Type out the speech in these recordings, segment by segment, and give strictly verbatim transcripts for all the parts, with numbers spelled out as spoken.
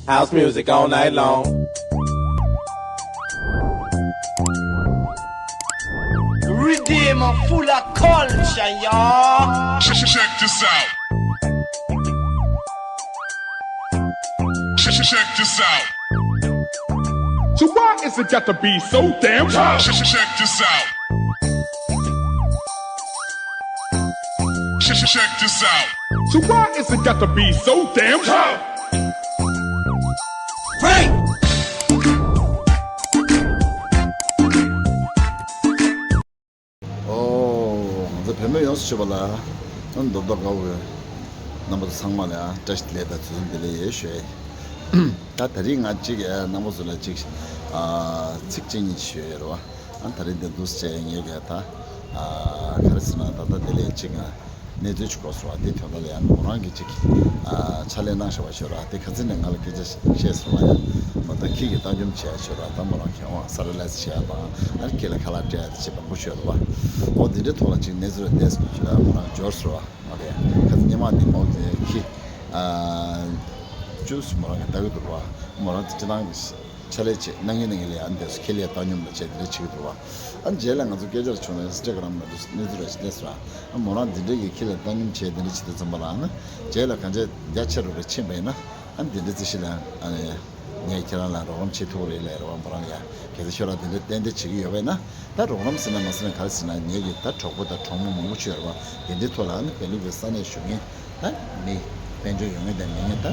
House music all night long. Redeem full of culture, y'all. Check, check this out. Check, check this out. So why is it got to be so damn tough? Check, check this out. Check, check this out. So why is it got to be so damn tough? Frank! ཨོ། ང་ཚོ་བོད་མི་ཡོངས་སུ་གྲུབ་པ་ལ་ཨ་མདོག་མདོག་དགའ་བོ་རྣམ་པ་ཚོ་ཚང་མ་ལ་ཡང་བཀྲ་ཤིས་བདེ་ལེགས་དང་དུས་གསུམ་བདེ་ལེགས་ཡོད་ཞུ་ཡ་ཡིན། ད་ད་རིང་ང་གཅིག་རྣམ་པ་ཚོ་ལ་གཅིག་ཨ་ཚིག་གཅིག་གཉིས་ཞུ་ཡ་ཡོད་རེད་བ། ཨ་ད་རིང་འདི་འདུག་སེ་བྱས་ངས་ཀྱི་ད་ཨ་ག་རེ་ཟེར་ན་ད་ལྟ་བདེ་ལེགས་གཅིག་ང་གནས་ཚུལ་ཅིག་གོ་སོང་བ། དེ་དོན་དག་ལ་ཡང་མོ་རང་གིས་ཅིག་ཨ་ཕྱག་ལས་གནང་བཞག་པ་ཞིག་རེད་བ། དེ་ཁ་སང་ནས་ང་ལ་སྐད་ཆ་བཤད་སོང་བ། ཡང་མ་ད་ཁྱེད་ཀྱིས་བཏང་སྙོམས་བྱས་ཞོར་ལ་ད་མོ་རང་ཁྱེད་དབང་སར་ལས་བྱས་དང་ཨ་ཁྱེད་ལ་ཁ་ལག་སྤྲད་ཡ་དེ་བྱེད་མང་པོ་ཞོར་བ། ཨོ་འདི་འདྲའི་ཐོག་ལ་ཅིག་གནས་ཚུལ་ལ་བལྟས་མོ་རང་འབྱོར་སོང་བ། མ་རེད། ཁ་སང་སྔོན་མ་འདི་མོ་དེ་ཁྱི་ཨ་ཅུས་མོ་རང་གི་ལྟ་གི་འདུག་བ། མོ་རང་དེ་སྤྱི་བཏང་གི་ཕྱག་ལས་བྱེད་གནང་གི་གནང་གི་ལས་ཨ་འདས་སུ་ཁྱེད་ལས་བཏང་སྙོམས་ལ་བྱས་དེ་འདྲ་བྱེད་ཀྱི་འདུག་བ། ཨ་རྗེས་ལ་ང་ཚོ་སྐད་ཆ་བྱུང་ནས་ཨིན་སི་ཊ་གྷ་རམ་ལ་འདུག་གནས་ཚུལ་ར་ཞིག་གནས་སོང་། ཨ་མོ་རང་འདི་འདྲ་གི་ཁྱེད་ལ་བཏང་སྙོམས་བྱས་འདི་འདྲ་བྱེད་དུས་ཙམ་པ་ལ་ཨ་ན་རྗེས་ལ་གང་བྱས་རྒྱ་ཆེ་རུ་རེ་ཕྱིན་པ་ཡིན་ན་ཨ་འདི་འདྲ་རྩིས་ཤིག་ལ་ཨ་ནི་ངས་ཁྱེད་རང་ལ་རོགས་རམ་བྱེད་ཐུབ་རེད་ལབ་རེད་བ། མོ་རང་ཡ་གལ་སྲིད་ཁྱོད་རང་འདི་འདྲ་ཏན་ཏན་བྱེད་ཀྱི་ཡོད་པ་ཡིན་ན་ད་རོགས་རམ་ཟེར་ན་མ་ཟེར་ན་ག་རེ་ཟེར་ན་ངེད་ཀྱི་ད་གྲོགས་པོ་དང་གྲོགས་མོ་མང་པོ་ཅིག་ཡོད་རེད་བ། འདི་འདྲའི་ཐོག་ལ་ཨ་ནི་བོད་ལུགས་ཀྱི་ས་གནས་བཞུགས་མཁན། ད་མི་དཔལ་འབྱོར་ཡོད་མཁན་དང་མེད་མཁན་ད་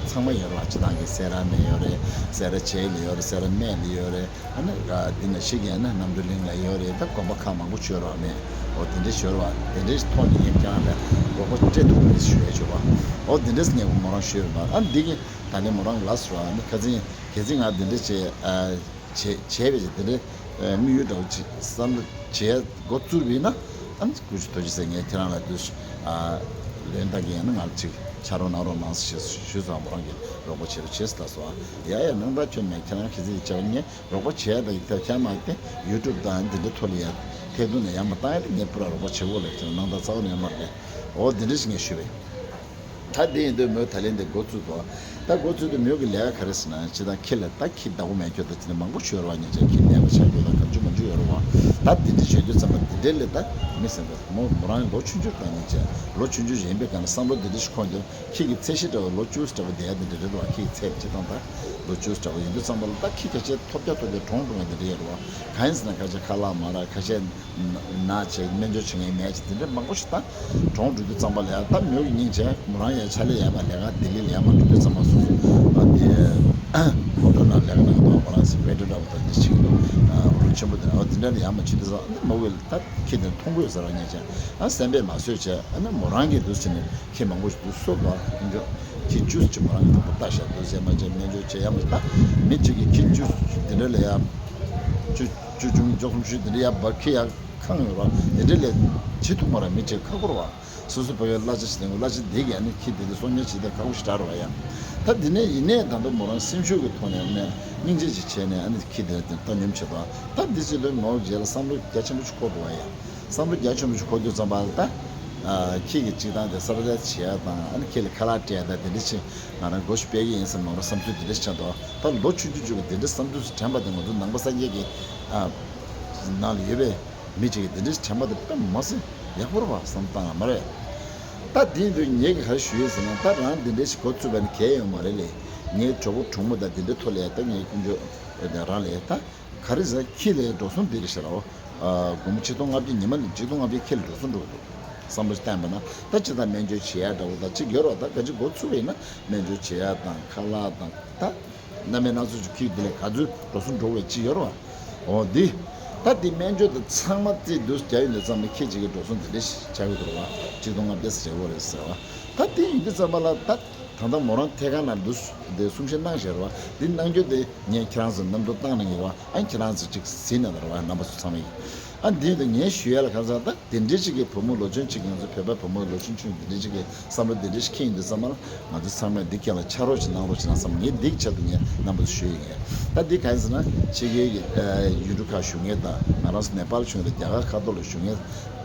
ཚང་མ་ཡོད་རེད་བ། སྤྱི་བཏང་གི་སེ་ར་སྨད་ཡོད་རེད། སེ་ར་བྱེས་ལ་ཡོད་རེད། སེ་ར་སྨད་ལ་ཡོད་རེད། ཨ་ནི་འདི་ན་ཤི་གི་ཡ་ན་རྣམ་གྲོལ་གླིང་ལ་ཡོད་རེད། ད་དགོན་པ་ཁག་མང་པོ་ཡོད་རེད་བ། མེད་འོ་དེ་འདྲས་ཡོད་རེད་བ། དེ་འདྲས་ཐོག་ནས་ངས་ཁྱེད་རང་ལ་རོགས་པ་སྤྲད་ཐུབ་རེད་ཞུ་ཡ་ཡོད་བ། འོ་དེ་འདྲས་ངས་མོ་རང་ཞུས་ཡོད་བ། ཨ་འདི་གི་ད་ནས་མོ་རང་ལ་སོ་ཨ་ནི་ཁ་སང་ཁ་སང་ང་དེ་འདྲས་བྱས་ཨ། བྱས་བྱས་པའི་དེ་འདྲའི་དམིགས་ཡུལ་འདྲ་བོ་ཅིག་བསམ་བློ་བྱས་འགོ་བཙུགས་པ་ཡིན་ན་ཨ་ནི་ཀུ་ཤུ་རྡོ་རྗེ་ཟེར། ངས་ཁྱེད་རང་ལ་དུས་ལན་བཏགས་ཀྱི་ཡིན་ན་ང་ལ་ཅིག་ཕྱག་རོགས་གནང་རོགས་གནང་ཞེས་ཞུས་ཙང་མོ་རང་གིས་རོགས་པ་བྱེད་རོགས་བྱེད་ཟེར་ལབ་སོང་། ཡ་ཡ་གནང་ད་ཁྱོད་ངས་ཁྱེད་རང་གི་ཚིག་བྱས་པ་ངས་རོགས་པ་བྱས་ད་ཡིག་ཐག་ཁྱེད་མ་དེ་ཡུ་ཊུབ་དང་འདི་འདྲ་ཐོག་ལ་ཡ་ཐད་གཏོང་ནས་ཡར་མ་བཏང་ཡ་དེ་ངས་པུ་ར་རོགས་པ་བྱེད་དགོས་ལབ་ཁྱེད་རང་གནང་ད་རྩ་བ་ནས་མ་རེད། འོ་འདི་འདྲ་ཞིག་ངས་ཞུས་པས། ད་དེ་ཡིན་དུས་མོས་ད་ལན་དེ་འགོ་བཙུགས་དོ། ད་འགོ་བཙུགས་དུས་མོས་ཀྱི་ལས་ཀ་ག་རེ་ཟེར་ན་ཅི་ད་ཁྱི་ལ་ད་ཁྱི་བདག་པོ་མེད་ཁྱོད་ད་ཅི་ནས་མང་པོ་ཞུ་ཡོད་རེད་བ། ཉེ་ཆར་ཁྱི་ལས་ཀ་བྱ་རྒྱུ་ད་གང་བྱུང་མང་བྱུང་ཡོད་རེད་བ། ད་དེ་འདྲ་བྱེད་དུས་ཙམ་པ་དེ་འདྲའི་ལས་ད་མི་ཟེར་ན་མོ་མོ་རང་ལོ་ཆུང་ཆུང་ད་ཉེ་ཆར་ལོ་ཆུང་ཆུང་ཞིག་ཡིན་པའི་སྒང་ལ་བསམ་བློ་དེ་འདྲ་ཞིག་འཁོར་འདུག་ཁྱི་གི་ཚད་གཞི་འདྲ་བོ་ལོ་བཅུ་འདྲ་བོ་བསྡད་ཡ་དེ་འདྲ་རེད་བ། ཁྱི་གི་ཚད་སྤྱི་བཏང་ད་ལོ་བཅུ་འདྲ་བོ་ཡིན་དུས་ཙམ་པ་ལ་ད་ཁྱི་ཁ་ཤས་ཐོབ་རྒྱག་ཐོབ་རྒྱག་གྲོངས་འགྲོ་མཁན་དེ་འདྲ་ཡོད་རེད་བ། གང་ཡིན་ཟེར་ན་ཁ་ཤས་ཁ་ལག་མ་རག་ཁ་ཤས་ན་བྱས་སྨན་བཅོས་བྱེད་མཁན་མེད་ཅིག་དེ་འདྲ་མང་པོ་ཞིག་ད་གྲོངས་འགྲོ་དུས་ཙམ་པ་ལ་ཡང་ད་མོས་ཀྱི་སྙིང་རྗེ་མོ་རང་ཡང་ཕྱག་ལས་ཡག་པ་ལས་ཀ་ལྡི་ལི་ལ་ཡག་མ་འགྲོ་དུས་ཙམ་པ་སོ་སོ་ཨ་དེ་ཧོ་ཊེལ་ནང་ལས་ཀ་གནང་འདུག་མོ་རང་སི་ཝེ་ཊར་འདྲ་བོ་དང་དེ་བྱེད་ཀྱི་འདུག་ཨ་ཧོ་ཊེལ་ཆེན་པོ་དེ་ཨ་དེ་འདྲ་ལ་ཡག་མ་བྱེད་དུས་ཙམ་ཨ་ནི་མོ་བོས་ད་ཁྱི་དེ་མཐོང་གི་ཡོད་ཟེར་བ་ཉེ་ཆར་ཨ་སེམས་པས་མ་བཟོད་བྱས་ཨ་ནི་མོ་རང་གིས་འདུག་ཟེར་ནས་ཁྱི་མང་པོ་ཞིག་འདུག་གསོ་དགོས་ཨ་ཁྱི་བཅུ་ཅིག་མོ་རང་གིས་དང་པོ་ལྟ་བཞག་འདུག་ཟེར་མ་བྱས་སྨན་བཅོས་བྱས་ཡག་མ་ད་མི་གཅིག་གིས་ཁྱི་བཅུ་དེ་འདྲ་ལ་ཡག་བཅུ་བཅུ་བཅུ་གཉིས་བཅུ་གསུམ་བཅུ་དེ་འདྲ་ཡག་འབར་ཁྱི་ཡག་ཁང་ཡོད་ར། དེ་འདྲ་ལས་བྱེད་ཐུབ་མ་ར། མི་གཅིག་ཁག་པོ་ར་བ། སོ་སོ་བོད་པའི་གླ་ཆ་ཞིག་ལེན་དགོས། གླ་ཆ་འདི་གས་ནི་ཁྱི་དེ་འདྲ་གསོ་སྐྱོང་བྱེད་དེ་ཁག་པོ་ཞིག་དྲག་ར་བ་ཡ། ད་འདི་ནས་ཡིན་ནའི་ད་དུང་མོ་རང་སེམས་ཤུགས་ཀྱི་ཐོག་ནས་ནས་སྙིང་རྗེ་ཅིག་བྱས་ནས་ཨ་ནི་ཁྱི་དེ་འདྲ་བཏང་སྙོམས་བྱེད་དོ། ད་འདི་ཚོའི་ལོའི་མོ་རྗེས་ལ་བསམ་བློ་རྒྱ་ཆེན་པོ་ཞིག་འཁོར་འདུག་བ་ཡ། བསམ་བློ་རྒྱ་ཆེན་པོ་ཞིག་འཁོར་དུས་ཙམ་པ་ལ་ད་ཨ་ཁྱི་གི་གཅིག་དང་དེ་སར་ལས་བྱེད་ཡ་དང་ཨ་ནི་ཁྱི་ལ་ཁ་ལག་སྤྲད་ཡ་དང་དེ་འདྲ་ཅིག་ང་རང་སྒོ་ཞིག་སྤེལ་གི་ཡིན་བསམ་མོ་རང་བསམ་ཚུལ་དེ་འདྲ་ཞིག་ཆགས་འདུག་ད་ལོ་ཆུང་ཆུང་ཆུང་གི་དེ་འདྲ་བསམ་ཚུལ་ཞིག་དྲན་པ་དེ་ང་ཚོ་ནང་པ་སངས་རྒྱས་ཀྱི་ཨ་ནང་ལ་ཡོད་པའི་མི་གཅིག་གིས་འདི་འདྲའི་དྲན་པ་དེ་དཔེ་མ་སྲིད་ཡག་པོ་རེད་བ་བསམ་བཏང་ཡ་མ་རེད། ད་དེ་ཡིན་དུས་ངེད་ཀྱིས་ག་རེ་ཞུ་ཡས་ཟེར་ན་ད་རང་འདི་འདྲའི་ཞིག་འགོ་ཚུགས་པ་ནི་གལ་ཡོད་མ་རེད་ལེ། ངའི་གྲོགས་པོ་གྲོགས་མོ་དང་འདི་འདྲའི་ཐོག་ལ་ཡ་ད་ངའི་ཀུན་སྤྱོད་རང་ལ་ཡ་ད་ག་རེ་ཟེར་ཁྱི་ལ་འགྲོ་སོང་འདི་རེད་ཤག་ར་བ། སྒོར་མོ་ཆིག་སྟོང་ལྔ་བརྒྱ་ཉི་མ་ལ་ཆིག་སྟོང་ལྔ་བརྒྱ་ཁྱི་ལ་འགྲོ་སོང་འགྲོ་གི་འདུག་བསམ་བློ་ཞིག་བཏང་པ་ན་ད་ཅི་ད་སྨན་བཅོས་བྱེད་ཡ་འདྲ་བོ་ད་ཅིག་ཡོད་ར་བ། ད་ག་ཅིག་འགོ་ཚུགས་པ་ཡིན་ན་སྨན་བཅོས་བྱེད་ཡ་དང་ཁ་ལག་དང་ད། གནམ་མེད་ན་ཚོད་ཀྱི་ཁྱི་དེ་ལས་ག་ཚོད་འགྲོ་སོང་འགྲོ་བའི་ཅི་ཡོད་རེད་བ། འོ་འདི། ད་འདི་སྨན་བཅོས་དང་ཚང་མ་རྩིས་འདུག་རྒྱ་ཡོད་འདི་ཙམ་ལ་ཁྱི་གཅིག་གི་འགྲོ་སོང་འདི་འདྲ་ཞིག་ཆགས་ཡོད་རེད་བ། ཆིག་སྟོང་ལྔ་བརྒྱ་ཟེར་བ་རེད་ཟེར་བ། ད་འདི་ཡིན་འདི་ཙམ་པ་ལ་ད་ད་ལྟ་མོ་རང་ཐད་ཀར་ན་འདུག་འདི་གསུང་བཤད་གནང་བཞག་རེད་བ། འདི་གནང་རྒྱུ་དེ་ངས་ཁྱེད་རང་ཚོ་གནམ་གྲུ་བཏང་ནས་ཡིན་བ། ཨ་ཁྱེད་རང་ཚོ་གཅིག་གཟིགས་ན་ད་རེད་བ་རྣམ་པ་ཚོ་ཚང་མ་ཡིན། ཨ་འདི་ཡིན་དུ་ངས་ཞུ་ཡ་ལ་ག་ཚ་ད། དེ་འདྲའི་ཅིག་གི་བུ་མོ་ལོ་ཆུང་ཅིག་ང་ཚོ་བོད་པ་བུ་མོ་ལོ་ཆུང་ཆུང་དེ་འདྲའི་ཅིག་གི་བསམ་བློ་དེ་འདྲའི་ཞིག་འཁྱེར་ཡོང་དུས་ཙམ་པ་ལ་ང་ཚོ་ཚང་མས་འདི་རྐྱེན་ལ་ཕྱག་རོགས་ཅིག་གནང་རོགས་ཅིག་གནང་བསམ་ངས་འདི་གི་ཆེད་དུ་ངས་རྣམ་པ་ཚོ་ཞུ་ཡི་ངས། ད་འདི་གང་ཡིན་ཟེར་ན་ཕྱི་རྒྱལ་གྱི་ཨ་ཡུལ་གྲུ་ཁག་བཞུགས་མཁན་དང་ང་རང་ཚོ་ནེ་པཱལ་བྱུང་ཡོད་རྒྱ་གར་ཁ་ཐོག་ལ་བཞུགས་མཁན་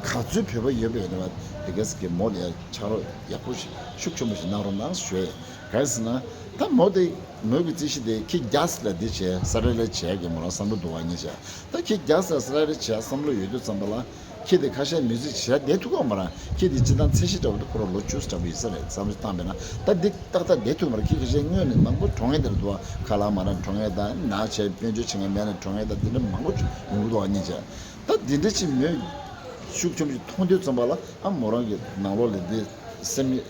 ག་ཚོད་བོད་པ་ཡོད་པ་ཡོད་ན་དེ་ག་ཟེར་གི་མོ་ལ་ཡ་ཕྱག་རོགས་ཡག་པོ་ཞིག་ཤུགས་ཆེན་པོ་ཞིག་གནང་རོགས་གནང་ཞུ་ཡས། ག་རེ་ཟེར་ན་ད་མོ་དེ་མོ་གི་རྩིས་གཞི་དེ་ཁྱི་རྒྱ་སི་ལ་འདི་བྱས་ས་ར་ལ་བྱས་གི་མོ་རང་བསམ་བློ་འདུག་བ་ཉེ་བྱས། ད་ཁྱི་རྒྱ་སི་ལ་ས་ར་ལ་བྱས་བསམ་བློ་ཡོད་དུས་ཙམ་པ་ལ་ཁྱི་དེ་ཁ་ཤས་མི་ཚེ་བྱས་བསྡད་ཐུབ་ཀྱི་མ་རེད། ཁྱི་དེ་སྤྱི་བཏང་ཚད་གཞི་འདྲ་བོ་དེ་ཁོ་རང་ལོ་བཅུ་ཙམ་ཡིན་ས་རེད་བསམ་བློ་བཏང་བས་ན་ད་འདི་ཏག་ཏག་བསྡད་ཐུབ་མ་རེད། ཁྱི་ཁ་ཤས་སྔོན་ནས་མང་པོ་གྲོངས་ཡས་དེར་འདུག་བ། ཁ་ལག་མ་རག་གྲོངས་ཡས་དང་ན་བྱས་སྨན་བཅོས་བྱེད་མཁན་མེད་ན་གྲོངས་ཡས་དང་དེ་འདྲ་མང་པོ་ཡོང་གི་འདུག་བ་ཉེ་བྱས། ད་འདི་འདྲ་ཅིག་མོས་ཤུགས་ཆེན་པོ་ཞིག་མཐོང་དུས་ཙམ་པ་ལ་ཨ་མོ་རང་གི་ནང་ལོགས་ལ་འདི་སེམས་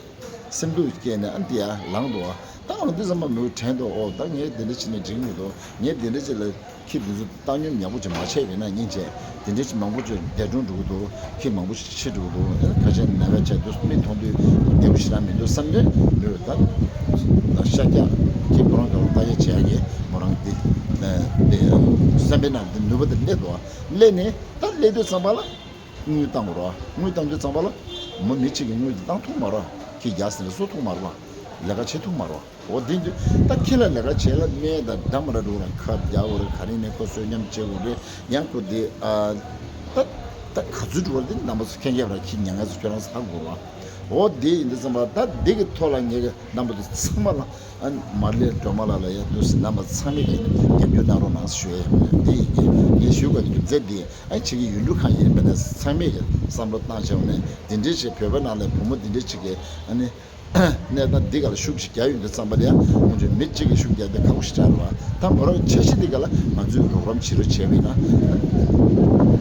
སེམས་སྡུག་སྐྱེས་ནས་ཨ་འདི་ཡ་ལངས་འདུག་ཨ། ད་ང་འདི་ཙམ་པ་མོས་དྲན་འདུག་ཨོ་ད་ངས་འདི་འདྲ་བྱས་ནས་འགྲིག་མི་འདུག་ངས་འདི་འདྲ་ཅིག་ལ་ཁྱི་འདི་ཚོ་བཏང་སྙོམས་ཡག་པོ་ཅིག་མ་བྱས་པས་ན་སྙིང་རྗེ། འདི་འདྲ་ཅིག་མང་པོ་ཅིག་འདས་གྲོངས་འགྲོ་གི་འདུག་ཁྱི་མང་པོ་ཞིག་འཆི་འགྲོ་གི་འདུག་ཨ་ཁ་ཤས་ན་བས་བྱས་འདུག་མིག་མཐོང་དུས་བདེ་པོ་ཞེ་དྲག་མི་འདུག་བསམ་ནས་མོས་ད་ཤ་རྒྱགས་ཁྱི་ཁོ་རང་ག་ལ་ལྟ་ཡ་བྱས་ཡ་གི་མོ་རང་འདི་འདི་སེམས་པའི་ནང་འདི་ནུས་པ་འདི་སླེབས་འདུག་ཨ། སླེབས་ནས་ད་སླེབས་དུས་ཙམ་པ་ལ་དངུལ་བཏང་དགོས་རེད་བ། དངུལ་བཏང་དུས་ཙམ་པ་ལ་མོ་མི་གཅིག་གིས་དངུལ་དེ་བཏང་ཐུབ་མ་རེད། ཁྱི་རྒྱགས་ཟེར་ནས་བཟོ་ཐུབ་མ་རེད་བ། ལས་ཀ་བྱེད་ཐུབ་མ་རེད་བ། འོ་དེ་འདུག་ད་ཁྱི་ལ་ལས་ཀ་བྱེད་ལ་སྨན་དང་འདྲ་མ་འདྲ་འགྲོ་ར་ཁབ་རྒྱག་དགོས་རེད། ག་རེ་ནས་ཁོ་བསོད་སྙོམས་བྱེད་དགོས་རེད། ཡང་ཁོ་དེ་ཨ་ད་ད་ག་ཚོད་འགྲོ་བ་དེ་རྣམ་པ་ཚོ་མཁྱེན་མཁྱེན་ར་ཁྱི་མྱ་ངན་ཚོ་ཁྱོད་རང་ཚོ་ཧ་གོ་བ། འོ་དེ་ཡིན་དུས་ཙམ་པ་ད་དེ་གི་ཐོག་ལ་ངེད་ཀྱི་རྣམ་པ་ཚོ་ཚང་མ་ལ། ཨ་མར་ལེ་སྒྲོལ་མ་ལགས་ལ་ཡང་འདུག་སེ་རྣམ་པ་ཚང་མས་ཀྱི་རྒྱབ་སྐྱོར་གནང་རོགས་གནང་ཞུ་ཡས་ཡོད། འདི་ཡིན་གྱི་ངས་ཞུ་དགོས་རྒྱུ་མཚན་འདི་ཨ་ཕྱི་གི་ཡུལ་གྲུ་གང་ཡིན་པ་ན་ཚང་མས་ཀྱི་བསམ་བློ་བཏང་བྱས་ནས་འདི་འདྲའི་ཞིག་བོད་པ་ནང་ལ་བུ་མོ་འདི་འདྲའི་ཞིག་གི་ཨ་ནི་གནས་སྟངས་འདི་ག་ལ་ཤུགས་ཤིག་རྒྱག་ཡོང་དུས་ཙམ་པ་ལ་ཡང་ཁོང་ཚོས་མི་གཅིག་གིས་ཤུགས་རྒྱག་དེ་ཁག་པོ་ཞིག་ཆགས་རེད་བ། ད་མོ་རང་འཆར་གཞི་འདི་ག་ལ་ང་ཚོས་རོགས་རམ་བྱེད་རོགས་བྱས་པ་ཡིན་ན་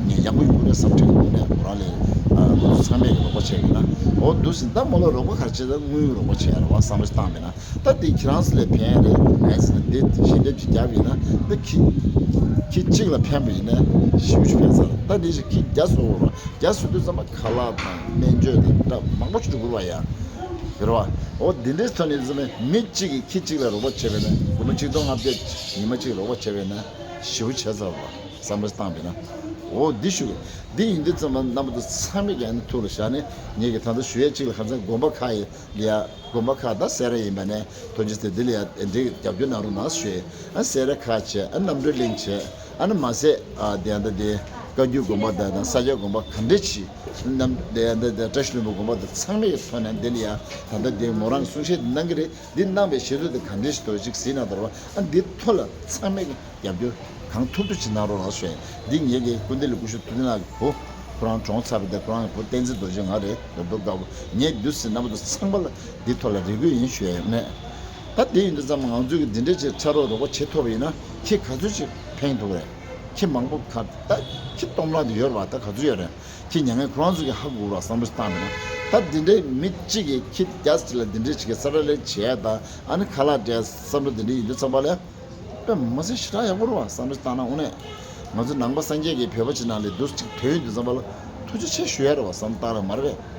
ངས་ཡག་པོ་ཡོང་གི་རེད་བསམ་དྲན་གྱི་འདུག་ནས་མོ་རང་ལ་ཨ་ཁོང་ཚོ་ཚང་མས་ཀྱི་རོགས་པ་བྱས་པ་ཡིན་ན་འོ་འདུག་སེ་ད་མོ་ལ་རོགས་པ་ག་རེ་བྱས་ད་དངུལ་རོགས་པ་བྱས་རེད་བ་བསམ་བློ་བཏང་པ་ཡིན་ན། ད་དེ་ཁྱེད་རང་ཚོ་ལ་ཕན་ཡ་རེད། གང་ཡིན་ཟེར་ན་དེ་ཞལ་འདེབས་ཅིག་བརྒྱབ་ཡིན་ན་ད་ཁྱི་ཁྱི་གཅིག་ལ་ཕན་པ་ཡིན་ན་ཞེ་པོ་ཅིག་ཕན་ས་རེད། ད་དེ་ཞིག་ཁྱི་བརྒྱ་བཟོ་དགོས་རེད། བརྒྱ་བཟོ་དུས་ཙམ་པ་ཁ་ལག་དང་སྨན་བཅོས་དང་འདྲ་མང་པོ་ཞིག་འགྲོ་དགོས་རེད་བ་ཡ། རེད་བ། འོ་དེ་འདྲའི་ཐོག་ནས་ཙམ་ནས་མི་གཅིག་གིས་ཁྱི་གཅིག་ལ་རོགས་པ་བྱས་པ་ཡིན་ན་སྒོར་མོ་ཆིག་སྟོང་ལྔ་བརྒྱ་ཉི་མ་གཅིག་རོགས་པ་བྱས་པ་ཡིན་ན་ཞེ་པོ་བྱས་ཚར་བ་བསམ་བློ་བཏང་པ་ཡིན་ན། འོ་འདི་ཞུ་གི་འདི་ཡིན་དུས་ཙམ་པ་རྣམ་པ་ཚོ་ཚང་མས་ཀྱང་ཐུགས་ལ་བཞག་ནས་ངེད་ཀྱི་ད་ལྟ་ཞུ་ཡས་གཅིག་ལ་ཁ་སང་དགོན་པ་ཁག་ཡི་ལ་ཡ། དགོན་པ་ཁག་དང་སེ་ར་ཡིན་པ་ནས་ཐོན་རྗེས་དེ་འདི་ལ་ཡ་འདི་རྒྱབ་སྐྱོར་གནང་རོགས་གནང་ཞུས། ཨ་སེ་ར་ཁག་བྱས། ཨ་རྣམ་གྲོལ་གླིང་བྱས། ཨ་ནི་མ་ཟད་ཨ་དེ་ཡང་ད་དེ་བཀའ་བརྒྱུད་དགོན་པ་དང་དང་ས་སྐྱ་དགོན་པ་ག་འདྲས་བྱས། རྣམ་དེ་ཡང་ད་དེ་བཀྲ་ཤིས་ལྷུན་པོ་དགོན་པ་དང་ཚང་མའི་ཐོག་ནས་འདི་ལ་ཡ་ད་ལྟ་དེ་མོ་རང་གསུང་བཤད་གནང་གི་རེད། འདི་གནང་བའི་བཤད་ཚུལ་དེ་ག་འདྲས་ཞིག་འདུག་ཅིག་གཟིགས་གནང་དང་རོགས། ཨ་འདི་ཐོག་ལ་ཚང་མས་རྒྱབ་སྐྱོར་གང་ཐུབ་ཐུབ་ཅིག་གནང་རོགས་ལ་ཞུས། འདི་ངེད་ཀྱི་སྐུ་མདུན་ལ་སྐུ་ཞབས་ཐུབ་བསྟན་ལགས་ཀྱི་བུ། ཁོ་རང་གྲོངས་ཚར་བ་དེ་ཁོ་རང་གི་བུ་བསྟན་འཛིན་རྡོ་རྗེ་ང་རེད། རེད་འདུག་དགའ་བོ་ངས་འདུག་སེ་རྣམ་པ་ཚོ་ཚང་མ་ལ་འདི་ཐོག་ལ་རེ་སྐུལ་ཡིན་ཞུ་ཡས་ཡོད་ནས། ད་དེ་ཡིན་དུས་ཙམ་ང་ཚོས་ཀྱི་འདི་འདྲས་ཅིག་ཕྱག་རོགས་རོགས་པ་བྱེད་ཐུབ་པ་ཡིན་ན་ཁྱི་ག་ཚོད་ཅིག་ཕན་ཐོགས་རེད། ཁྱི་མང་པོ་ག་ད་ཁྱི་སྟོང་ཕྲག་དེ་ཡོད་རེད་བ། ད་ག་ཚོད་ཡོད་རེད། ཁྱི་མྱ་ངན་ཁོ་རང་ཚོ་གི་ཧ་གོ་ར་བསམ་བློ་བཏང་པ་ཡིན་ན། ད་འདི་འདྲའི་མི་གཅིག་གིས་ཁྱི་བརྒྱ་ཅིག་ལ་འདི་འདྲས་ཅིག་གི་ས་ར་ལས་བྱས་ད་ཨ་ནི་ཁ་ལག་སྤྲད་བསམ་བློ་འདི་འདྲས་ཡིན་དུས་ཙམ་པ་ལ། དཔེ་མ་སྲིད་ཞེ་དྲག་ཡག་པོ་རེད་བ་བསམ་བློ་བཏང་ན་དངོས་གནས། ང་ཚོ་ནང་པ་སངས་རྒྱས་ཀྱི་བོད་པ་ཅིག་ནང་ལ་འདུག་ཅིག་ཐོན་ཡོང་དུས་ཙམ་པ་ལ་ཐུགས་རྗེ་ཆེ་ཞུ་ཡ་རེད་བ་བསམ་བློ་བཏང་ར་མ་རེད་པས།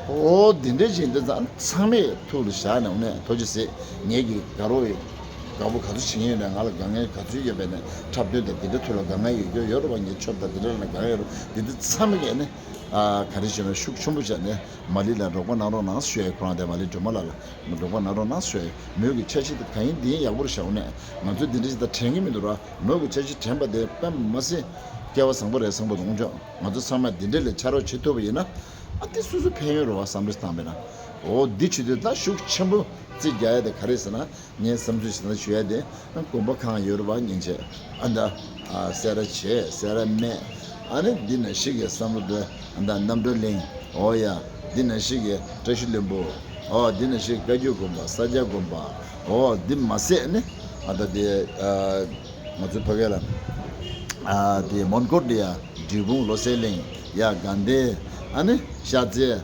ཨོ་འདི་འདྲས་ཅིག་འདི་ཚང་ཚང་མས་ཐུགས་ལ་བཞག་ནས་དངོས་གནས་ཐུགས་རྗེ་གཟིགས། ངེད་ཀྱི་དགའ་རོགས་ཡོད། དགའ་པོ་ག་ཚོད་བྱེད་ཀྱི་ཡོད་ན་ང་ལ་དགའ་ངལ་ག་ཚོད་ཡོད་པས་ནས་འཁྲབ་སྟོན་དང་འདི་འདྲ་ཐུགས་ལ་དགའ་ངལ་ཡོད་རྒྱུ་ཡོད་རེད་བ། ངའི་ཆོབ་དང་འདི་འདྲ་ལ་དགའ་ངལ་ཡོད་རེད། འདི་འདི་ཚང་མས་ཀྱི་ནི་ག་རེ་བྱས་ན་ཤུགས་ཆེན་པོ་བྱས་ནས་མ་ལི་ལ་རོགས་པ་གནང་རོགས་གནང་ཞུ་ཡས། ཁོ་རང་དེ་མ་ལི་སྒྲོལ་མ་ལགས་ལ། རོགས་པ་གནང་རོགས་གནང་ཞུ་ཡས། མོས་ཀྱི་འཆར་གཞི་དེ་གང་ཡིན་འདི་ཡིན་ཡག་པོ་རེད་ཤག་འོ་ནས་ང་ཚོས་འདི་འདྲ་ཞིག་ད་དྲན་གྱི་མི་འདུག་ར། མོས་ཀྱི་འཆར་གཞི་དྲན་པ་དེ་དཔེ་མ་སྲིད་སྐལ་བ་བཟང་པོ་རེད་བསམ་གྱི་འདུག་ཨུང་ཅོག་ང་ཚོ་ཚང་མས་འདི་འདྲ་ལས་ཕྱག་རོགས་བྱེད་ཐུབ་པ་ཡིན་ན་ཨ་དེ་སོ་སོ་ཕན་ཡོན་རེད་བ་བསམ་བློ་བཏང་པས་ན། འོ་འདི་བྱེད་དུས་ད་ཤུགས་ཆེན་པོ་རྩིས་རྒྱག་ཡ་དེ་ག་རེད་ཟེར་ན། ངས་བསམ་ཚུལ་ཞིག་ད་ཞུ་ཡ་དེ་དགོན་པ་གང་ཡོད་རེད་བ་སྙིང་རྗེ། ཨ་ད་ཨ་སེ་ར་བྱས་སེ་ར་སྨད། ཨ་ནི་འདི་ན་ཤི་གི་བསམ་བློ་འདོན་ཨ་ད་རྣམ་གྲོལ་གླིང་། འོ་ཡ། འདི་ན་ཤི་གི་བཀྲ་ཤིས་ལྷུན་པོ། འོ་འདི་ན་ཤི་གི་བཀའ་བརྒྱུད་དགོན་པ་ས་སྐྱ་དགོན་པ། འོ་འདི་མ་ཟད་ནི་ཨ་ད་དེ་ཨ་ང་ཚོ་ཕ་གི་ལ་ཨ་དེ་མོན་གྷོ་འདི་ཡ་འབྲས་སྤུངས་བློ་གསལ་གླིང་། ཡ་དགའ་ལྡན། ཨ་ནི་ཤར་རྩེ།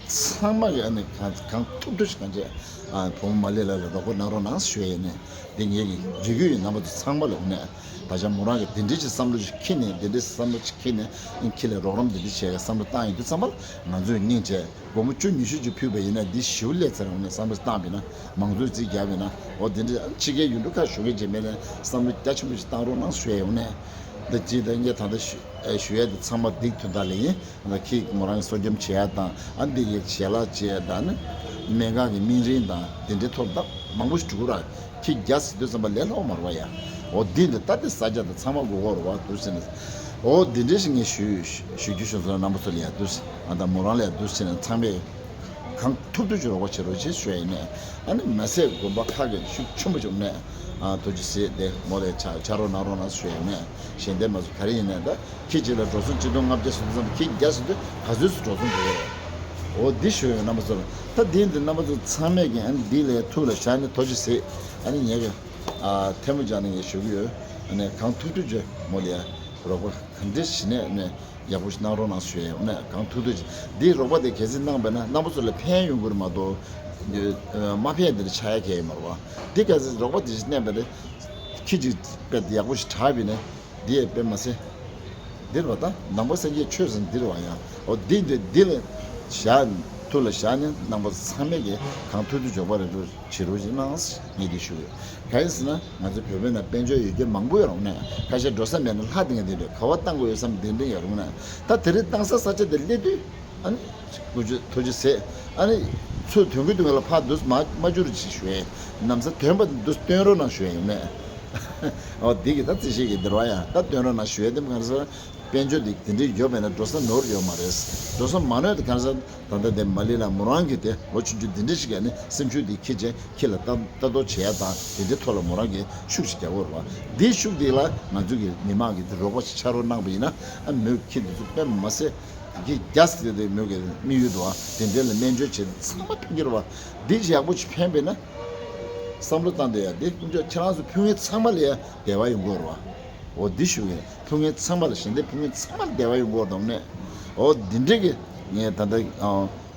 ཚང་མ་གི་ཨ་ནི་གང་གང་ཐུབ་ཐུབ་ཞིག་གང་བྱས་ཨ་བུ་མོ་མ་ལི་ལགས་ལ་རོགས་པ་གནང་རོགས་གནང་ཞུ་ཡས་ནས་འདི་ངེད་ཀྱི་རེ་སྐུལ་ཡིན། རྣམ་པ་ཚོ་ཚང་མ་ལ་འོ་ནས་ད་ཆ་མོ་རང་གི་འདི་འདྲའི་ཅིག་བསམ་བློ་ཞིག་འཁྱེར་ནས་འདི་འདྲའི་བསམ་བློ་ཞིག་འཁྱེར་ནས་ཨིན་ཁྱེད་ལ་རོགས་རམ་འདི་འདྲ་བྱས་བསམ་བློ་བཏང་ཡོང་དུས་ཙམ་པ་ལ་ང་ཚོས་སྙིང་རྗེ་སྒོར་མོ་བཅུ་ཉི་ཤུ་ཅིག་ཕུལ་བ་ཡིན་ན་འདི་ཞེ་པོ་ལས་ཚར་འོ་ནས་བསམ་བློ་བཏང་བས་ན་མང་གཙོའི་རྩིས་རྒྱག་བས་ན་འོ་འདི་འདྲ་ཕྱི་རྒྱལ་ཡུལ་གྲུ་ཁག་བཞུགས་མཁན་བྱས་མེད་ན་བསམ་བློ་རྒྱ་ཆེན་པོ་ཞིག་བཏང་རོགས་གནང་ཞུ་ཡས་འོ་ནས་འདི་ཅིག་ད་ངས་ད་ལྟ་ཞུ་ཞུ་ཡས་འདི་ཚང་མ་འདི་དོན་དག་ལ་ཡིན། ཁྱེད་མོ་རང་གི་གསོ་སྐྱོང་བྱེད་ཡ་དང་ཨ་འདི་ཡི་ཞལ་ལག་བྱེད་ཡ་དང་ནི་སྨན་ཁང་གི་སྨན་རིན་དང་དེ་འདྲའི་ཐོག་ད་མང་པོ་ཞིག་འགྲོ་གི་ར། ཁྱི་རྒྱ་ཟེར་དུས་ཙམ་པ་ལས་སླ་བོ་མ་རེད་བ་ཡ། འོ་འདི་འདི་ད་དེ་ས་ཆ་དང་ཚང་མ་དགོས་གོ་རེད་བ་འདུག་ཟེར་ནས་ འོ་འདི་འདྲ་ཞིག་ངས་ཞུ་ཞུ་རྒྱུ་བྱུང་སོང་། རྣམ་པ་ཚོ་ལ་ཡ་འདུག་ཟེར། ཨ་ད་མོ་རང་ལ་ཡ་འདུག་ཟེར་ནས་ཚང་མས་གང་ཐུབ་ཐུབ་ཀྱི་རོགས་པ་བྱེད་རོགས་བྱེད་ཞུ་ཡ་ཡིན་ནས། ཨ་ནི་མ་ཟད་དགོན་པ་ཁག་གི་ཤུགས་ཆེན་པོ་བྱུང་ནས། ཨ་ཐུགས་རྗེ་གཟིགས་ཏེ་མོ་ལ་ཡ་ཕྱག་ཕྱག་རོགས་གནང་རོགས་གནང་ཞུ་ཡ་ཡིན་ནས། གཞན་དེ་མ་ཚོ་ག་རེ་ཡིན་ནས་ད་ཁྱི་གཅིག་ལ་འགྲོ་སོང་ཆིག་སྟོང་ལྔ་བརྒྱ་ཟེར་དུས་ཙམ་ཁྱི་བརྒྱ་ཟེར་དུས་ག་ཚོད་ཙམ་འགྲོ་སོང་འགྲོ་གི་རེད། འོ་འདི་ཞུ་ཡ་ཡིན་རྣམ་པ་ཚོ་ལ། ད་འདི་འདི་རྣམ་པ་ཚོ་ཚང་མས་ཀྱི་ཨ་ནི་འདི་ལ་ཐུགས་ལ་བཞག་ནས་ཐུགས་རྗེ་གཟིགས། ཨ་ནི་ངས་ཀྱི་ཨ་ཐལ་མོ་སྦྱར་ནས་ངས་ཞུ་གི་ཡོད། ཨ་ནི་གང་ཐུབ་ཐུབ་ཀྱིས་མོ་ལ་ཡ་རོགས་པ་ག་འདྲས་བྱས་ནས་ནས་ཡག་པོ་ཞིག་གནང་རོགས་གནང་ཞུ་ཡས། འོ་ན་གང་ཐུབ་ཐུབ་ཀྱིས་འདིའི་རོགས་པ་དེ་གལ་སྲིད་གནང་པས་ན་རྣམ་པ་ཚོ་ལ་ཕན་ཡོང་གི་རེད་མ་གཏོགས། མ་ཕན་དེ་འདྲ་ཆགས་ཡ་གང་ཡང་མ་རེད་བ། འདི་གལ་སྲིད་རོགས་པ་དེ་ཞིག་གནང་པས་ན་ཁྱི་གཅིག་དཔེ་ཡག་པོ་ཞིག་དྲག་པས་ན། འདི་ཡས་དཔེ་མ་ཟད། འདིར་བ་ད་ནང་པ་སངས་རྒྱས་ཆོས་ཟེར་འདིར་བ་ཡང་། འོ་འདི་འདི་འདི་ལ་བཞག་ཐུགས་ལ་བཞག་ནས་རྣམ་པ་ཚང་མས་ཀྱི་གང་ཐུབ་ཐུབ་འཇོག་པ་རེ་རེ་བྱེད་རོགས་ཞེས་གནང་ངས་འདི་ཞུ་གི་ཡོད། གང་ཡིན་ཟེར་ན་ང་ཚོ་བོད་པའི་ནང་དཔལ་འབྱོར་ཡོད་རྒྱུ་མང་པོ་ཡོད་རུང་ནས་ཁ་ཤས་འགྲོ་ས་མེད་ན་ལྷ་དེ་ངས་འདི་འདྲ་ག་བ་བཏང་དགོས་ཡོད་བསམ་འདི་འདྲ་ཡོད་རུང་ནས། ད་དེ་རིང་བཏང་ས་ས་ཆ་དེ་སླེབས་དུས། ཨ་ནི། ཀུ་ཅོ་ཐུགས་རྗེ་ཟེར། ཨ་ནི། ཚུར་དོན་གྱི་དུས་ལ་ཕར་འདུག་མ་མ་འགྱུར་ཅིག་ཞུ་ཡས། ནམ་ས་དོན་པ་འདུག་སྟོན་རོགས་གནང་ཞུ་ཡས་ཡིན་ནས། ཨོ་འདི་གི་ད་རྩིས་ཞིག་གི་འདིར་བ་ཡང་ད་སྟོན་རོགས་གནང་ཞུ་ཡས་དེ་གང་ཟེར། དཔལ་འབྱོར་འདི་དེ་འདྲའི་ཡོད་པས་ན་འགྲོ་ས་ནོར་ཡོད་མ་རེད། འགྲོ་ས་མ་ནོར་དེ་གང་ཟེར། ད་ལྟ་དེ་མ་ལི་ལ་མོ་རང་གི་དེ་ལོ་ཆུང་ཆུང་འདི་འདྲ་ཞིག་ག་ནི་སེམས་ཤུགས་འདི་ཁྱེད་ཅན་ཁྱེད་ལ་ལྟ་ལྟ་རྟོག་བྱེད་ཡ་དང་དེ་འདྲའི་ཐོག་ལ་མོ་རང་གི་ཤུགས་ཤིག་རྒྱག་དགོས་རེད་བ། འདིའི་ཤུགས་འདི་ལ་ང་ཚོ་གི་མི་མང་གི་འདི་རོགས་པ་ཞིག་ཕྱག་རོགས་གནང་པ་ཡིན་ན། ཨ་མོས་ཁྱེད་འདི་ཚོ་དཔེ་མ་ཟད། གི་རྒྱ་སེ་དེ་མོས་གི་དམིགས་ཡུལ་དུ་བ་དེ་འདྲའི་ལ་སྨན་བཅོས་བྱེད་ཚང་མ་ཕན་གྱི་རེད་བ། འདི་ཡག་པོ་ཞིག་ཕན་པས་ན། བསམ་བློ་བཏང་དུས་ཡ་འདི་ཀུན་སྤྱོད་ཁྱེད་རང་ཚོ་ཕུལ་མཁན་ཚང་མ་ལ་ཡ་བདེ་བ་ཡོང་གི་རེད་བ། འོ་འདི་ཞུ་གི་ཕུལ་མཁན་ཚང་མ་ལ་ཞལ་འདེབས་ཕུལ་མཁན་ཚང་མ་ལ་བདེ་བ་ཡོང་གི་རེད་དམ་ནས། འོ་འདི་འདྲའི་གི་ངས་ད་ལྟ་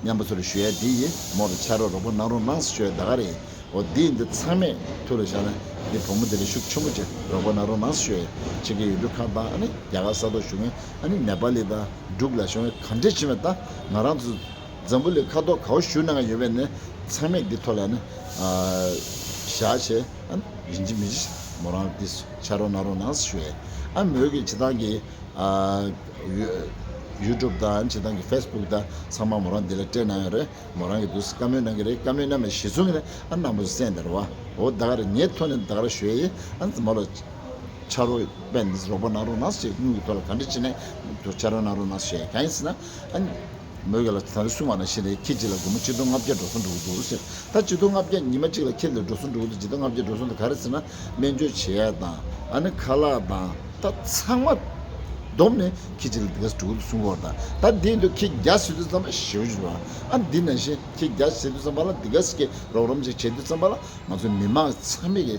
མཉམ་པོ་ཚོ་ལ་ཞུ་ཡ་འདི་ཡིན། མོ་ལ་ཕྱག་རོགས་རོགས་པ་གནང་རོགས་གནང་ཞུ་ཡ་ད་ག་རེད། འོ་འདི་འདི་ཚང་མས་ཐུགས་ལ་བཞག་ན་འདི་བུ་མོ་འདི་ལ་ཤུགས་ཆེན་པོ་ཅིག་རོགས་པ་གནང་རོགས་གནང་ཞུ་ཡ། ཕྱི་རྒྱལ་ཡུལ་གྲུ་ཁག་དང་ཨ་ནི་རྒྱ་གར་ས་ཐོག་བཞུགས་མཁན་ཨ་ནི་ནེ་པ་ལི་དང་འབྲུག་ལ་བཞུགས་མཁན་ག་འདྲས་ཕྱིན་པ་ད་ང་རང་ཚོ་འཛམ་བུ་གླིང་ཁ་ཐོག་ག་བ་བཞུགས་གནང་ག་ཡོད་པས་ནི་ཚང་མས་འདི་ཐོག་ལ་ནི་བཞག་བྱས་ཨ་ནི་ཡིན་གཅིག་མིན་གཅིག་མོ་རང་འདི་ཕྱག་རོགས་གནང་རོགས་གནང་ཞུ་ཡ། ཨ་མོས་ཀྱི་སྤྱི་བཏང་གི་ཨ་ཡུ་ཡུ་ཊུབ་དང་སྤྱི་བཏང་གི་ཕེ་སི་བུག་དང་ཚང་མ་མོ་རང་འདི་ལ་སྤྲད་གནང་ཡོད་རེད། མོ་རང་གི་འདུག་བཀའ་མོལ་གནང་གི་རེད། བཀའ་མོལ་གནང་བའི་གཞི་བཟུང་གི་རེད། ཨ་རྣམ་པ་ཚོ་གསན་དེ་རེད་བ། འོ་ད་ག་རེ་ངའི་ཐོག་ནས་ད་ག་རེ་ཞུ་ཡ་ཡིན། ཨ་མོ་ལ་ཕྱག་རོགས་དཔེ་འདི་རོགས་པ་གནང་རོགས་གནང་ཞེས་དངུལ་གྱི་ཐོག་ལ་ག་འདྲ་བྱས་ནས་ཕྱག་རོགས་གནང་རོགས་གནང་ཞེས་གང་ཡིན་ཟེར་ན། ཨ་མོས་ག་ལ་ད་རེས་གསུངས་པ་ནང་བཞིན་རེད། ཁྱི་གཅིག་ལ་སྒོར་མོ་ཆིག་སྟོང་ལྔ་བརྒྱ་འགྲོ་སོང་འགྲོ་གི་འདུག་ཟེར། ད་ཆིག་སྟོང་ལྔ་བརྒྱ་ཉི་མ་གཅིག་ལ་ཁྱེད་ལ་འགྲོ་སོང་འགྲོ་གི་འདུག་ཆིག་སྟོང་ལྔ་བརྒྱ་འགྲོ་སོང་དེ་ག་རེ་ཟེར་ན་སྨན་བཅོས་བྱེད་ཡ་དང་ཨ་ནི་ཁ་ལག་དང་ད་ཚང་མ་བསྡོམས་ནས་ཁྱི་གཅིག་ལ་དེ་ག་ཚོད་འགྲོ་གི་འདུག་གསུང་གི་ཡོད་རེད། ད་དེ་འདུག་ཁྱི་བརྒྱ་ཟེར་དུས་ཙམ་པ་ཞེ་པོ་ཅིག་རེད་བ། ཨ་འདི་ནང་བཞིན་ཁྱི་བརྒྱ་ཟེར་དུས་ཙམ་པ་ལ་དེ་ག་ཟེར་གི་རོགས་རམ་ཅིག་བྱེད་དུས་ཙམ་པ་ལ་ང་ཚོ་མི་མང་ཚང་མས་ཀྱི་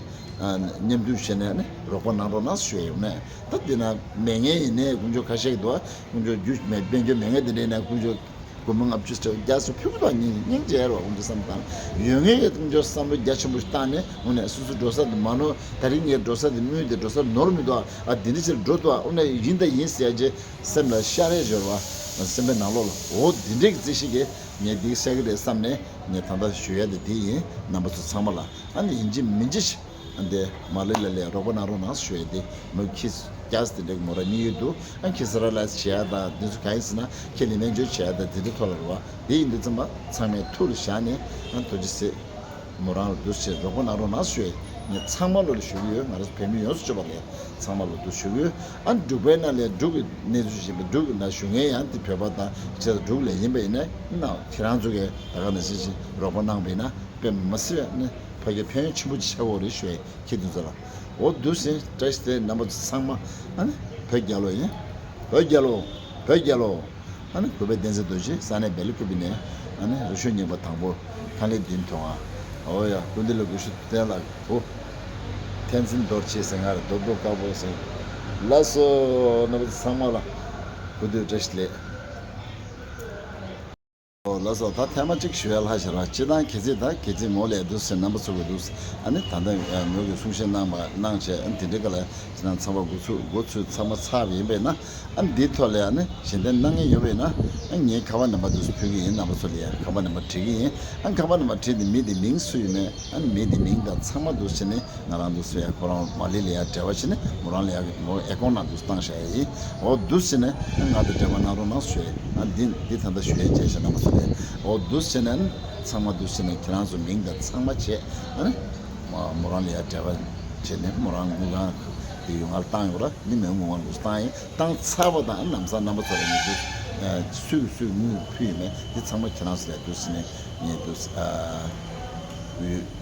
མཉམ་འདུས་བྱས་ནས་ཨ་ནི་རོགས་པ་གནང་རོགས་གནང་ཞུ་ཡ་ཡོད་ནས། ད་དེ་ན་མེད་མཁན་ཡིན་ནའི་དཀོན་མཆོག་ཁ་ཤས་ཀྱི་འདུག་ཨ། དཀོན་མཆོག་རྒྱུ་མེད་དཔལ་འབྱོར་མེད་མཁན་དེ་འདྲ་ཡིན་ན་དཀོན་མཆོག་སྒོར་མོ་ལྔ་བཅུ་ཞེ་བརྒྱ་སུ་ཕུལ་གི་འདུག་ཨ། སྙིང་སྙིང་རྗེ་རེད་བ། དཀོན་མཆོག་བསམ་བཏང་ཡོད་མཁན་གྱི་དཀོན་མཆོག་བསམ་བློ་རྒྱ་ཆེན་པོ་ཞིག་བཏང་ནས་འོ་ནས་སོ་སོ་འགྲོ་ས་དེ་མ་ནོར། ད་རིང་ངས་འགྲོ་ས་དེ་དངུལ་དེ་འགྲོ་ས་ནོར་མི་འདུག་ཨ། ཨ་འདི་འདྲ་ཞིག་འགྲོ་འདུག་ཨ། འོ་ནས་ཡིན་ད་ཡིན་ཟེར་ཡ་ཅེ་སེམས་ལ་ཤར་རེ་འབྱོར་བ། སེམས་པའི་ནང་ལོགས་ལ་འོ་འདི་འདྲའི་རྩིས་ཤིག་གིས་ངས་འདི་བཤད་གི་རེད་བསམ་ནས་ངས་ད་ལྟ་ཞུ་ཡ་དེ་དེ་ཡིན། རྣམ་པ་ཚོ་ཚང་མ་ལ། ཨ་ནི་ཡིན་གཅིག་མིན་གཅིག་ཨ་འདི་མ་ལི་ལ་ལས་རོགས་པ་གནང་རོགས་གནང་ཞུ་ཡ་དེ་མོ་ཁྱི་རྒྱ་སེ་དེ་འདྲའི་མོ་ར་དམིགས་ཡུལ་འདུག་ཨ་ཁྱི་ས་ར་ལ་བྱེད་ཡ་དང་འདི་ཚོ་གང་ཡིན་ཟེར་ན་ཁྱི་ལ་སྨན་བཅོས་བྱེད་ཡ་དང་དེ་འདྲའི་ཐོག་ལ་རེད་བ། དེ་ཡིན་དུས་ཙམ་པ་ཚང་མས་ཐུགས་ལ་བཞག་ནས་ཨ་ཐུགས་རྗེ་ཆེ། མོ་རང་ལ་འདུག་སེ་རོགས་པ་གནང་རོགས་གནང་ཞུ་ཡ་ངས་ཚང་མ་ལོ་ལ་ཞུ་གི་ཡོད། ང་རང་ཚོ་བོད་མི་ཡོངས་སུ་གཅོད་པ་ལ་ཚང་མ་ལོ་འདུག་ཞུ་གི་ཡོད། ཨ་འབྲུག་པའི་ནང་ལ་འབྲུག་གི་གནས་ཚུལ་བཞིན་པ་འབྲུག་གི་ནང་བཞུགས་མཁན་ཡང་དེ་བོད་པ་དང་བྱས་ཙང་འབྲུག་ལ་ཡིན་པ་ཡིན་ན་ན་ཁྱེད་རང་ཚོ་གིས་ད་ག་ནང་བཞིན་ཞིག་རོགས་པ་གནང་བ་ཡིན་ན་དཔེ་མ་སྲིད་པའི་ནི་ཕ་གིའི་ཕན་ཡོན་ཆེན་པོ་ཅིག་ཆགས་ཀྱི་ཡོད་རེད་ཞུ་ཡ་ཁྱེད་དེ་ཚོ་ལ། འོ་འདུག་སེ་བཀྲ་ཤིས་བདེ་ལེགས། རྣམ་པ་ཚོ་ཚང་མ་ཨ་ནི་བོད་རྒྱལ་ལོ་ཡིན། བོད་རྒྱལ་ལོ། བོད་རྒྱལ་ལོ། ཨ་ནི་གུས་པས་བསྟན་འཛིན་རྡོ་རྗེ་ས་གནས་སྦེལ་ཀོབ་ནས་ཨ་ནི་རུ་ཤོད་རྙིང་པ་དང་པོ་ཁང་ལས་བདུན་ཐོག་ཨ། འོ་ཡ་སྐུ་མདུན་ལ་གུས་ཞབས་བསྟན་ལ་བུ། བསྟན་འཛིན་རྡོ་རྗེ་ཟེར་ང་རེ་རྡོ་རྡོ་དཀར་པོ་ཟེར། ལགས་སོ་རྣམ་པ་ཚོ་ཚང་མ་ལ་གུས་འདུད་བཀྲ་ཤིས་བདེ་ལེགས། ཨོ་ལགས་སོ། ད་ཐེངས་མ་གཅིག་ཞུ་ཡ་ལྷག་ཤག་ར། སྤྱིར་བཏང་གལ་སྲིད་ད་གལ་སྲིད་མོ་ལས་འདུག་སེ་རྣམ་པ་ཚོ་གི་འདུག་སེ་ཨ་ནི་ད་ལྟ་མོ་གི་གསུང་བཤད་གནང་བ་གནང་བྱས་ཨ་ནི་དེ་འདྲའི་སྐབས་ལ་ཅི་ན་ཚང་མ་འགོ་ཚུགས་འགོ་ཚུགས་ཚང་མ་ཚར་བ་ཡིན་པས་ན་ཨ་ནི་འདིའི་ཐོག་ལ་ཨ་ནི་ཞལ་འདེབས་གནང་མཁན་ཡོད་པས་ན་ཨ་ངས་ཁ་པར་ནམ་བར་འདུག་སེ་ཕུལ་གི་ཡིན། རྣམ་པ་ཚོ་ལ་ཡ་ཁ་པར་ནམ་བར་བྲིས་གི་ཡིན། ཨ་ནི་ཁ་པར་ནམ་བར་བྲིས་ཏེ་མི་དེ་མིང་སུ་ཡིན་མིན་ཨ་ནི་མི་དེ་མིང་དང་ཚང་མ་འདུག་སེ་ནི། ང་རང་འདུག་སེ་ཡ་ཁོ་རང་མ་ལི་ལ་ཡ་འབྲེལ་བ་བྱས་ནས་མོ་རང་ལ་ཡ་མོ་ཨེ་ཀོང་ནང་འདུག་སེ་བཏང་བཞག་ཡ་ཡིན། འོ་འདུག་སེ་ནས་ང་དང་འབྲེལ་བ་གནང་རོགས་གནང་ཞུ་ཡ། ཨ་འདི་འདི་ད་ལྟ་ཞུ་ཡ་བྱས་ཤག་རྣམ་པ་ཚོ་ལ། འོ་འདུག་སེ་ནས་ཚང་མ་འདུག་སེ་ནས་ཁྱེད་རང་ཚོ་མིང་དང་ཚང་མ་བྱས་ཨ་ནི་མོ་རང་ལ་ཡ་འབྲེལ་བ་བྱས་ནས་མོ་རང་དངུལ་ཁང་ དེ་ཡོད་ང་ལ་བཏང་ཡོད་ར། འདི་མོན་ངོ་མ་ལ་འདུག་བཏང་ཡིན། བཏང་ཚར་བ་དང་ནམ་སང་རྣམ་པ་ཚོ་ལ་ངས་འདུག་སུས་སུས་དངུལ་ཕུལ་ཡོད་མེད་འདི་ཚང་མ་ཁྱེད་རང་ཚོ་ལ་འདུག་ཟིན་ནས་ངས་འདུག་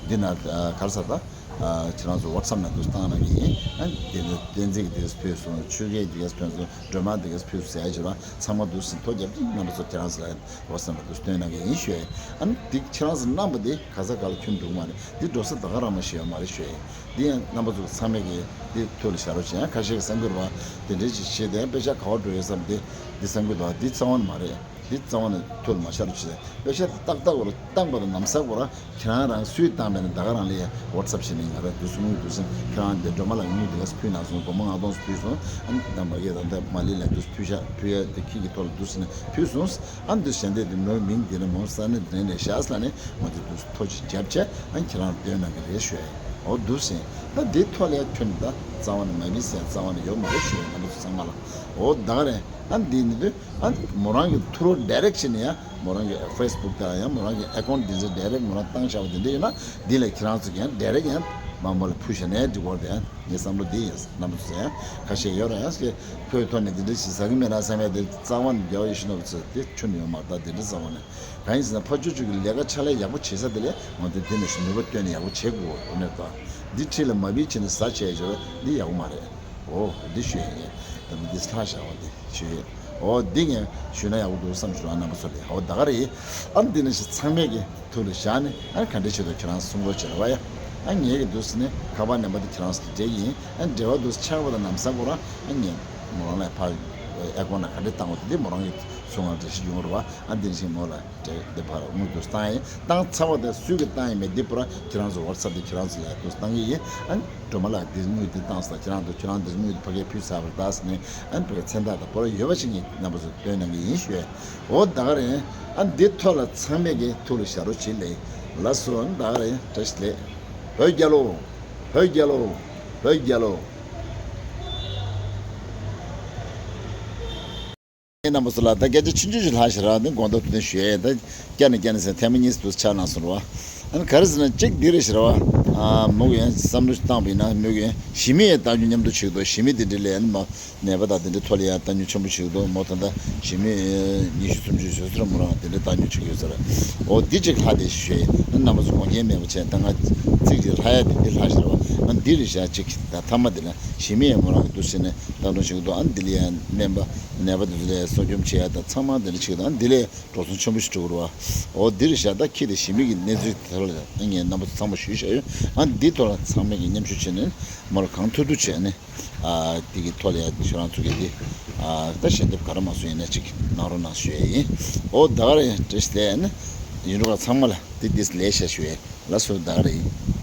འདི་ན་ག་རེ་ཟེར་ད། ཁྱེད་རང་ཚོ་WhatsApp་ནང་འདུག་བཏང་གནང་གི་ཡིན། ཨ་འདི་ནི་བསྟན་འཛིན་གྱི་འདི་གས་ཕུལ་སོང་། ཆོས་རྒྱལ་འདི་གས་ཕུལ་སོང་། སྒྲོལ་མ་འདི་གས་ཕུལ་སོང་ཟེར་ཡ་ཅིག་ར། ཚང་མ་འདུག་ཟིན་ཐོ་རྒྱབ་ཀྱི་རྣམ་པ་ཚོ་ཁྱེད་རང་ཚོ་ལ་WhatsApp་ནང་འདུག་སྟོན་གནང་གི་ཡིན་ཞུ་ཡ་ཡིན། ཨ་ནི་འདི་ཁྱེད་རང་ཚོ་གནང་པ་འདི་ག་ས་ག་ལ་ཁྱོན་འགྲོ་གི་མ་རེད། འདི་འགྲོ་ས་ད་ག་རང་མ་ཤེས་ཡོད་མ་རེད་ཞུ་ཡ་ཡིན། འདི་ཡང་རྣམ་པ་ཚོ་ཚང་མས་ཀྱི་འདི་ཐུགས་ལ་བཞག་རོགས་བྱེད། ཡང་ཁ་ཤས་ཀྱི་གསར་འགོད་པ་དེ་འདྲའི་ཅིག་བྱེད་དེ་དཔེ་ཆ་ག་བར་འགྲོ་ཡོད་བསམ་སྟེ་འདི་གསར་འགོད་པ་འདི་རྩ་བ་ནས་མ་རེད། འདི་རྩ་བ་ནས་ཐུགས་ལ་མ་བཞག་རོགས་བྱེད། དཔེ་ཆ་ཏག་ཏག་བོར་བཏང་པ་དང་ནམ་ཟག་བོར་ཁྱེད་རང་རང་སུས་བཏང་མེད་ན་ད་ག་རང་ལ་ཡ་WhatsApp་བྱས་ནས་ང་རང་འདུག་སེ་དངུལ་འདུག་སེ་ཁྱེད་རང་འདི་སྒྲོལ་མ་ལགས་དངུལ་འདི་ག་ཚོད་ཕུལ་གནང་སོང་། སྒོར་མོ་ལྔ་སྟོང་ཙམ་ཕུལ་སོང་། ཨ་ནི་ད་མ་གིར་ད་ལྟ་མ་ལི་ལ་འདུག་སེ་ཕུལ་ཤག་ཕུལ་ཡ་འདི་ཁྱེད་ཀྱི་ཐོག་ལ་འདུག་སེ་ནས་ཕུལ་སོང་། ཨ་འདི་གཞན་དེ་འདི་མོའི་མིང་འདི་ནས་མོ་ས་ནས་འདི་ནས་བཞག་ས་ནས་ང་ཚོ་འདུག་སེ་ཐོ་ཅིག་བརྒྱབ་བྱས་ཨ་ཁྱེད་རང་སྟོན་གནང་གི་རེད་ཞུ་ཡ་ཡིན། འོ་འདུག་སེ་ད་འདི་ཐོག་ལ་ཡ་ཁྱོན་ནས་ད་རྩ་བ་ནས་མ་བིས་ཟེར་རྩ་བ་ནས་ཡོད་མ་རེད་ཞུ་ཡ་ཡིན། རྣམ་པ་ཚོ་ཚང་མ་ལ་འོ་ད་ག་རེད། ཨ་འདི་ནི་དུས་ཨ་མོ་རང་གི་ཐུ་རུ་ཌའི་རེག་ཊི་བྱས་ནས་ཡ་མོ་རང་གི་ཕེ་སི་བུག་དང་ཡང་མོ་རང་གི་ཨེ་ཀའུན་ཊི་འདི་ཚོ་ཌའི་རེག་ཊི་མོ་རང་བཏང་བཞག་པ་དེ་འདྲ་ཡོད་ན་འདི་ལ་ཁྱེད་རང་ཚོ་གིས་ཡང་ཌའི་རེག་ཊི་ཡང་མ་མོ་ལ་ཕུལ་བཞག་ནའི་འགྲིག་གི་རེད། ངའི་བསམ་བློ་འདི་ཡིན། རྣམ་པ་ཚོ་ཡང་ཁ་ཤས་ཡོད་རེད། ཡང་ཁོའི་ཐོག་ནས་འདི་འདྲ་ཞིག་ཟ་གི་མེད་ན་བསམ་ཡ་དེ་རྩ་བ་ནས་རྒྱལ་བ་ཡིད་བཞིན་ནོར་བུ་ཚོ་དེ་ཁྱོན་ནས་ཡོད་མ་རེད། ད་འདི་འདྲ་རྩ་བ་ནས་གང་ཡིན་ཟེར་ན་ཕ་ཆོས་ཆོས་ཀྱི་ལས་ཀ་ཕྱག་ལས་ཡག་པོ་བྱེད་ས་དེ་ལས་ང་ཚོས་འདི་ནས་ཞིག་ནུས་པ་བཏོན་ནས་ཡག་པོ་བྱེད་དགོས་འོ་ནས་ད་འདི་ཁྲིད་ལ་མ་བིས་བྱས་ནས་ཟ་བྱས་བྱས་འདི་ཡག་པོ་མ་རེད། འོ་འདི་ཞུ་ཡ་ཡིན། ད་མི་འདི་ལྷག་བཞག་པ་འདི་ཞུ་ཡ་ཡིན། འོ་འདི་ངས་ཞུས་ན་ཡག་པོ་འདུག་བསམ་བྱུང་། རྣམ་པ་ཚོ་ལ་འོ་ད་ག་རེད། ཨ་འདི་ནས་ཞིག་ཚང་མས་ཀྱི་ཐུགས་ལ་བཞག་ནས་ཨ་ག་འདྲ་བྱེད་དུ་ཁྱེད་རང་གསུང་རོགས་བྱེད་ར་བ་ཡ། ཨ་ངས་ཀྱི་འདུག་ཟེར་ནས་ཁ་པར་ནམ་བར་དུ་ཁྱེད་རང་ཚོ་འབྲེལ་ཡིན། ཨ་འབྲེལ་བ་འདུག་ཆགས་པ་དང་ནམ་སང་གོ་ར་ཨ་ངས་མོ་རང་ལ་ཕར་ཨེ་ཀོ་ན་ག་འདྲ་བཏང་བ་དེ་མོ་རང་གི་གསུང་བ་འདྲ་ཞིག་ཡོང་ར་བ། ཨ་འདི་ནས་ཞིག་མོ་ལ་འབྲེལ་འདི་ཕར་དངུལ་འདུག་བཏང་ཡིན། བཏང་ཚར་བ་དང་སུས་ཀྱི་བཏང་ཡིན་མེད་འདི་པུ་ར་ཁྱེད་རང་ཚོ་ཝ་ཊི་སབ་དེ་ཁྱེད་རང་ཚོ་ལ་འདུག་བཏང་གི་ཡིན། ཨ་སྒྲོལ་མ་ལགས་འདི་དངུལ་འདི་བཏང་ས་ཁྱེད་རང་ཚོ་ཁྱེད་རང་འདི་དངུལ་ཕ་གིར་ཕུལ་ཚར་བ་རེད་ད་ཟེར་ནས་ཨ་ཕ་གིར་མཚན་རྟགས་དང་པོ་ར་ཡོད་པ་ཞིག་ངས་རྣམ་པ་ཚོ་སྟོན་གནང་གི་ཡིན་ཞུ་ཡ། འོ་ད་ག་རེད། ཨ་འདི་ཐོག་ལ་ཚང་མས་ཀྱི་ཐུགས་ལ་བཞག་རོགས་བྱེད་ལེ། ལགས་སོ་ད་ག་རེད། བཀྲ་ཤིས་བདེ་ལེགས། བོད་རྒྱལ་ལོ། བོད་རྒྱལ་ལོ། བོད་རྒྱལ་ལོ། རྣམ་པ་ཚོ་ལ་ད་སྐད་ཆ་ཆུང་ཆུང་ཞིག་ལྷག་ཞེ་དྲག་འདི་དགོངས་དག་དུ་ཞུ་ཡས་ད་བསྐྱར་ནས་བསྐྱར་ནས་ཟེར་ཐེངས་མ་གཉིས་སུ་ཆགས་གནང་སོང་ར་བ། ཨ་ནི་ག་རེ་ཟེར་ན་གཅིག་འདི་རེད་ཞེ་དྲག་བ། མོ་གིས་ཡང་བསམ་བློ་ཞིག་བཏང་བ་ཡིན་ན་མོ་གིས་ཞི་མི་ཡང་བཏང་རྒྱུ་མཉམ་དུ་བྱེད་དོ། ཞི་མི་དེ་འདྲ་ལས་ཨ་ནི་མ་ནད་པ་དང་དེ་འདྲའི་ཐོག་ལ་ཡང་བཏང་རྒྱུ་ཆེན་པོ་བྱེད་དོ། མོ་ད་ལྟ་ཞི་མི་ཉི་ཤུ་སུམ་ཅུ་བཟོས་ཟེར་མོ་རང་དེ་འདྲ་བཏང་རྒྱུ་བྱེད་ཀྱི་ཡོད་ཟེར། འོ་འདི་གཅིག་ལྷག་དེ་ཞུ་ཡས་ཨ་ནི་རྣམ་པ་ཚོ་དགོངས་འགལ་མེད་པ་བྱས་ད་ང་ཚིག་ཅིག་ལྷག་ཡས་དེ་འདི་ལྷག་ཞེ་དྲག་བ། ཨ་ནི་འདི་རེད་བཞག་གཅིག་ད་མཐའ་མ་དེ་ལ་ཞི་མི་ཡང་མོ་རང་གི་འདུག་ཟེར་ནས་བཏང་རྒྱུ་བྱེད་ཀྱི་འདུག་ཨ་ནི་འདི་ལ་ཡང་སྨན་པ་ནད་པ་དེ་ཚོ་ལ་གསོ་སྐྱོང་བྱེད་ཡ་དང་ཚང་མ་དེ་འདྲ་བྱེད་ཀྱི་འདུག་ཨ་ནི་འདི་ལ་ཡང་འགྲོ་སོང་ཆེན་པོ་ཞིག་འགྲོ་གི་རེད་བ། འོ་འདི་རེད་བཞག་ད་ཁྱི་དེ་ཞི་མི་གི་གནས་ཚུལ་དེ་ལ་ངས་རྣམ་པ་ཚོ་ཚང་མ་ཞུས་བཞག་ཡོད། ཨ་འདི་ཐོག་ལ་ཚང་མས་ཀྱི་མཉམ་ཞུགས་བྱས་ནས་མོ་ལ་གང་ཐུབ་ཐུབ་བྱས་ནས་ཨ་འདི་གི་ཐོག་ལ་ཡ་ཁྱེད་རང་ཚོ་གི་འདི་ཨ་ད་ཞལ་འདེབས་ག་རེ་མ་སོང་ཡིན་ན་ཅིག་གནང་རོགས་གནང་ཞུ་ཡས་ཡིན། འོ་ད་ག་རེད་བཀྲ་ཤིས་བདེ་ལེགས། ཨ་ནི་ཡིན་རུང་ཚང་མ་ལ་འདི་འདི་ལས་བྱ་ཞུ་ཡས་ལ་སོ་ད་ག་རེད།